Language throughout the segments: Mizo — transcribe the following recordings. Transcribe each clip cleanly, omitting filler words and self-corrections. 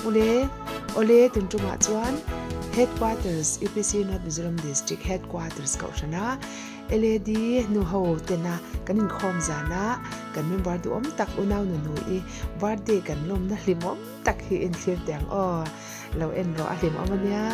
Ule, Awle tun tumah chuan Headquarters, UPC North Mizoram District Headquarters kohhrana LAD nuho tena kan inkhawm zana kan member duhawm tak unau nunui birthday kan lawmna hlimawm tak hi en thlir teh ang aw. Lo en rawh a hlimawm ania.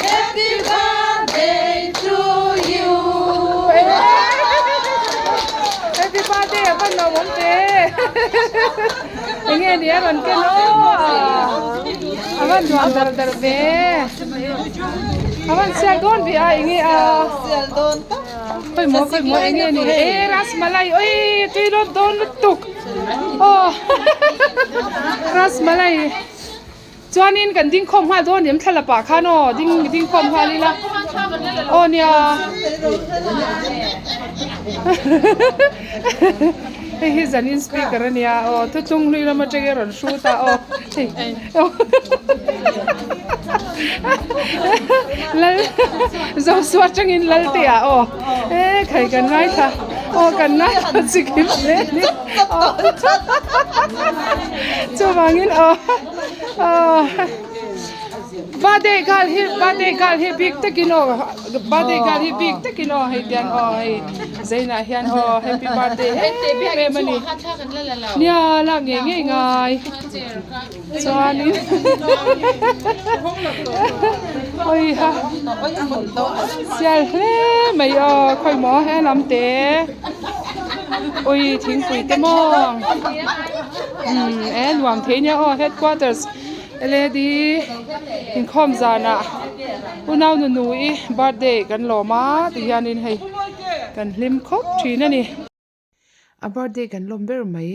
Happy birthday to you. Happy birthday a van lo awm ve. Enge ni a rawn ken aw. A van nuam dar dar ve. A van sial dawn ve a enge a. Sial dawn tak. Khawi maw khawi maw enge ni e rasmalai oi tui dawn dawn lutuk. Aw rasmalai. Chuanin kan ding khawm nghal dawn em thlalap ah khan aw ding ding khawm nghal ila aw nia hei hi zanin speaker ania aw thuthlung hlui lam atang a rawn hrut a aw hei lal Joshua atangin Lalte ah aw e khai kan ngaithla aw kan ngaithla chikim hle a ni aw chuvangin aw. Birthday girl hi birthday girl hi bik takin aw birthday girl hi bik takin aw hei tiang aw hei zainah hian aw happy birthday em em a ni nia lak ngei ngei ngai chuanin oi ha sial hle mai aw khawi maw he lam te ui thingpui te maw. Umm e nuam thei nia aw headquarters lad inkhawm zanah unau nunu i birthday kan lawm a ti hianin hei kan hlim khawp thin a ni. A birthday kan lawm ber mai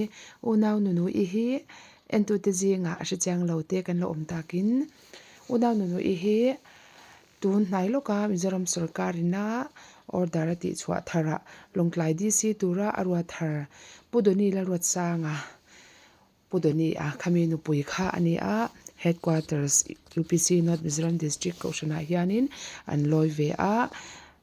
unau nunu i hi entute zingah a hrechiang lo te kan la awm takin unau nunu i hi Tun hnai lawka Mizoram sorkarina order a tihchhuah tharah Lawngtlai DC tura a ruat thar Pu Doni Lalruatsanga, Pu Doni a khami nupui kha a ni a, Headquarters UPC North Mizoram District Kohhranah hianin an lawi ve a,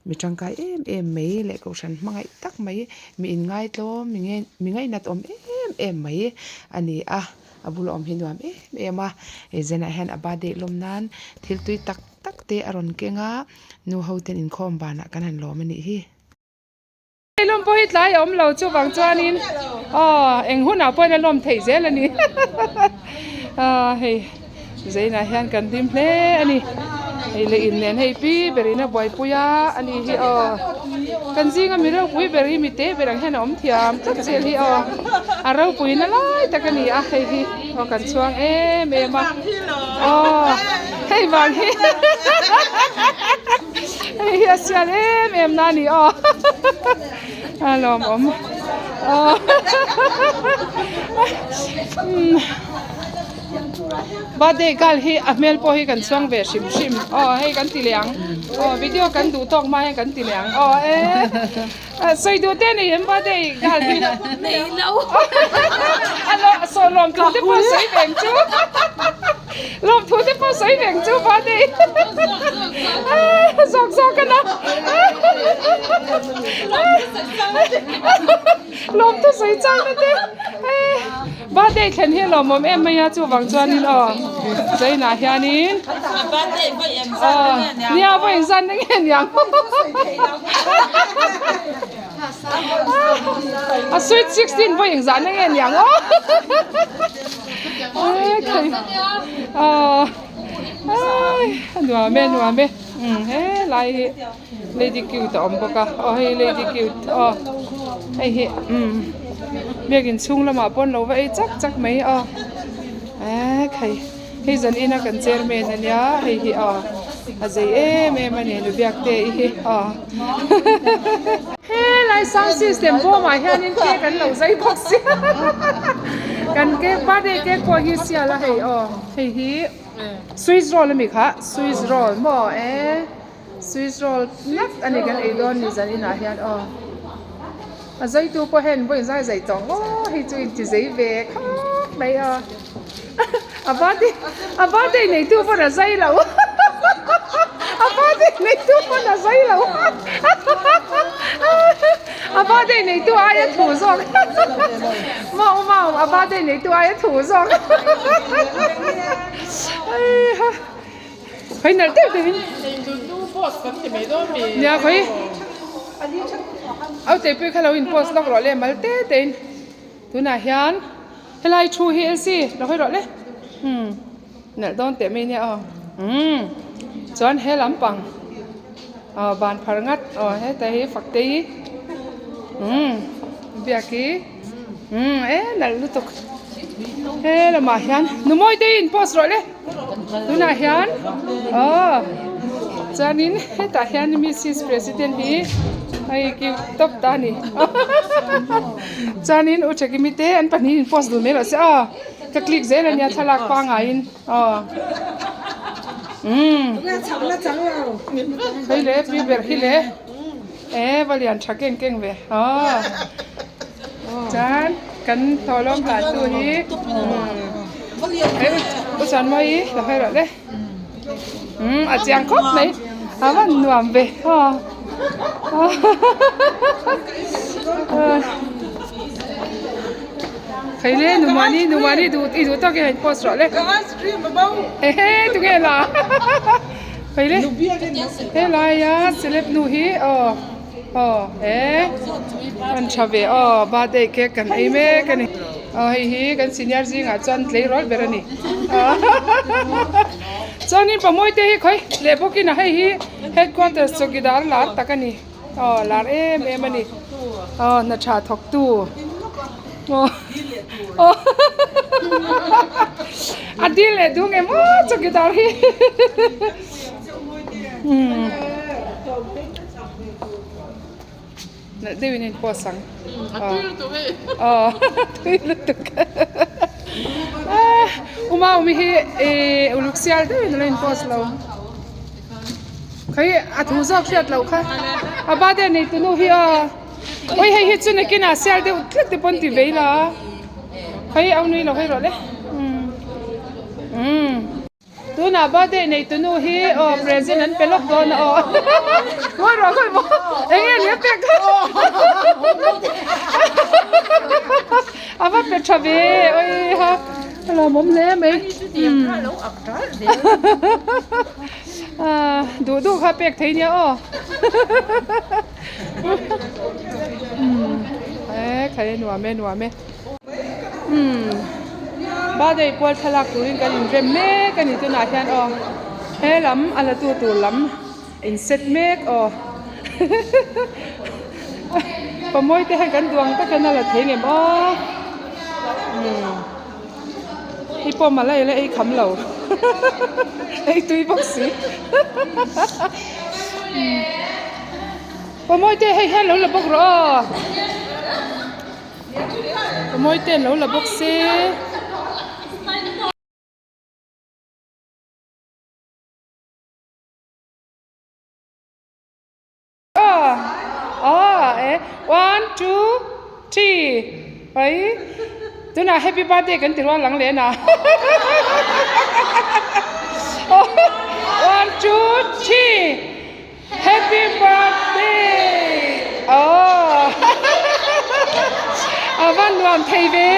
mi tangkai em em mai leh Kohhran hmangaih tak mai, mi inngaihtlawm, mi ngaihnat awm em em mai a ni a. A bula awm hi nuam em em a hei zanah hian a birthday lawm nan thil tui tak tak te a rawn keng a nu ho ten inkhawm banah kan han lawm a nih hi. Hei lawm pawh hi tlai a awm lo chuvang chuanin aw eng hunah pawhin a lawm theih zel a ni aw hei zainah hian kan hlim hle a ni hei leh in nen hei pi berin a buaipui a a ni hi aw. Kan zinga mi ropui ber hi mite ber ang hian a awm thiam tlat zel hi aw. A ropui na lai tak a ni a hei hi aw kan chhuang em em a aw hei vang hi hei hi a sial em em na a ni aw a lawmawm aw. Birthday girl hi a hmel pawh hi kan chhuang ve hrim hrim aw hei kan ti leh ang aw video kan duh tawk hma hian kan ti leh ang aw e sawi duh te nei em birthday girl hi Nei lo a lo saw lawm thu te pawh sawi veng chu lawm thu te pawh sawi veng chu birthday zawk zawk a na lawm thu sawi chang na te. Birthday thlen hi a lawmawm em mai a chuvang chuanin aw Zainah hianin aw nia vawi inzan na nge niang a sweet 16 vawi engzah na nge niang aw aw a nuam e nuam e helai hi. Lady cute a awm bawk a aw hei lady cute aw hei hi umm biakin chhung lamah pawn lo va ei chak chak mai aw eek hei hei zan ina kan chairman ania hei hi aw a zei em em a ni nu biak te i hi aw helai sound system bawmah hianin cake an lo zai bawk sia kan cake birthday cake pawh hi sial a hei aw hei hi swiss roll ami kha swiss roll maw e. Swiss roll ngat a ni kan ei dawn ni zan inah hian aw. A zaitu pawh hian vawi zai zai tawh ngawt hi chu inti zei ve khawp mai aw. A birthday a birthday neitu pawn a zai lo a birthday neitu pawn a zai lo a birthday neitu aia thu zawk mau mau a birthday neitu aia thu zawk heiha khawi nalh deuh deuhin nia khawi autei pui kha lo in post lawk rawh le mal te tein tunah hian. Helai thu hi Elsie lo hawi rawh le umm nalh dawn teh mai nia aw umm chuan he lampang aw ban phar ngat aw heta hi Faktei umm biaki umm e nalh lutuk he lamah hian nu Mawitei in post rawh le tunah hian aw chuanin hetah hian Mrs President hi hei cute tawp ta a ni. Chuanin U Thakimi te an pahnih in post dun mai rawh se aw ka click zel ania thlalak pangaiin aw umm hei le pi ber hi le e va lian tha keng keng ve aw chuan kan thawhlawm hlan tu hi hei U Chanmawii lo hawi rawh le umm a chiang khawp mai a van nuam ve aw. Khaile numani numani duh i duh tawk hian post rawh le hehe tunge la khaile helaia celeb nu hi aw aw he an tha ve aw birthday cake kan ei mek ani aw hei hi kan senior zingah chuan tleirawl ber ani chuanin pamawi te hi khawi leh bawkin a hei hi. Headquarters chawkidar lar tak a ni aw lar em em a ni aw hna tha thawk tu aw aw a dil leh dung em aw chawkidar hi umm nalh deuhin a in post ang aw tui lutuk umaumi hi ih uluk sial deuhin a lo in post lo. Khawi a thu zawk hriat loh kha a birthday nei tunu hi a oi hei hi chu nakinah sial deuh tlat te pawn ti vei la khawi au nui lo hei rawh le umm tunah birthday nei tunu hi aw present an pe lawk dawn a aw ngawi rawh khawi maw eng nge ni a pek kha a va pe tha ve oi ha a lawmawm hle mai duh duh kha pek thei nia aw e khai nuam e nuam e birthday pual thlalak turin kan inrem mek a ni tunah hian aw he lam a la tu tur lam in set mek aw pamawi te hian kan duang takin a la thei ngem aw. Hei pawh malai la ei kham lo ei tui bawk si Pawmawi te hei hian lo la bawk rawh aw Pawmawi te an lo la bawk se. One two three pai tunah happy birthday kan ti rual ang leh na one two three happy birthday aw a va nuam thei ve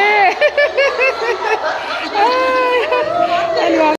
a nuam.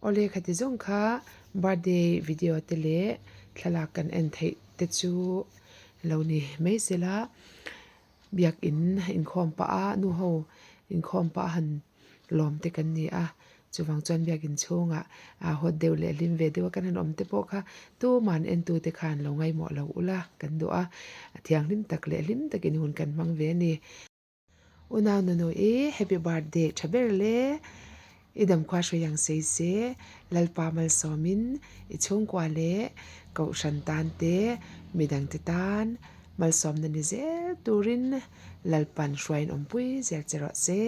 Awle khati zawng kha birthday video te leh thlalak kan en theih te chu lo ni mai sela biakin inkhawm pah a nu ho inkhawm pah a han lawm te kan ni a chuvang chuan biakin chhungah aa hawt deuh leh hlim ve deuh a kan han awm te pawh kha tuman entu te khan lo ngaihmawh lo ula kan duh a a thianghlim tak leh hlim takin hun kan hmang ve a ni. Unau Nunu i happy birthday tha ber le i damkhua hruai ang sei se Lalpa malsawmin i chhungkua leh kohhran tan te midang te tan malsawmna ni zel turin Lalpan hruaiin awmpui zel che rawh se.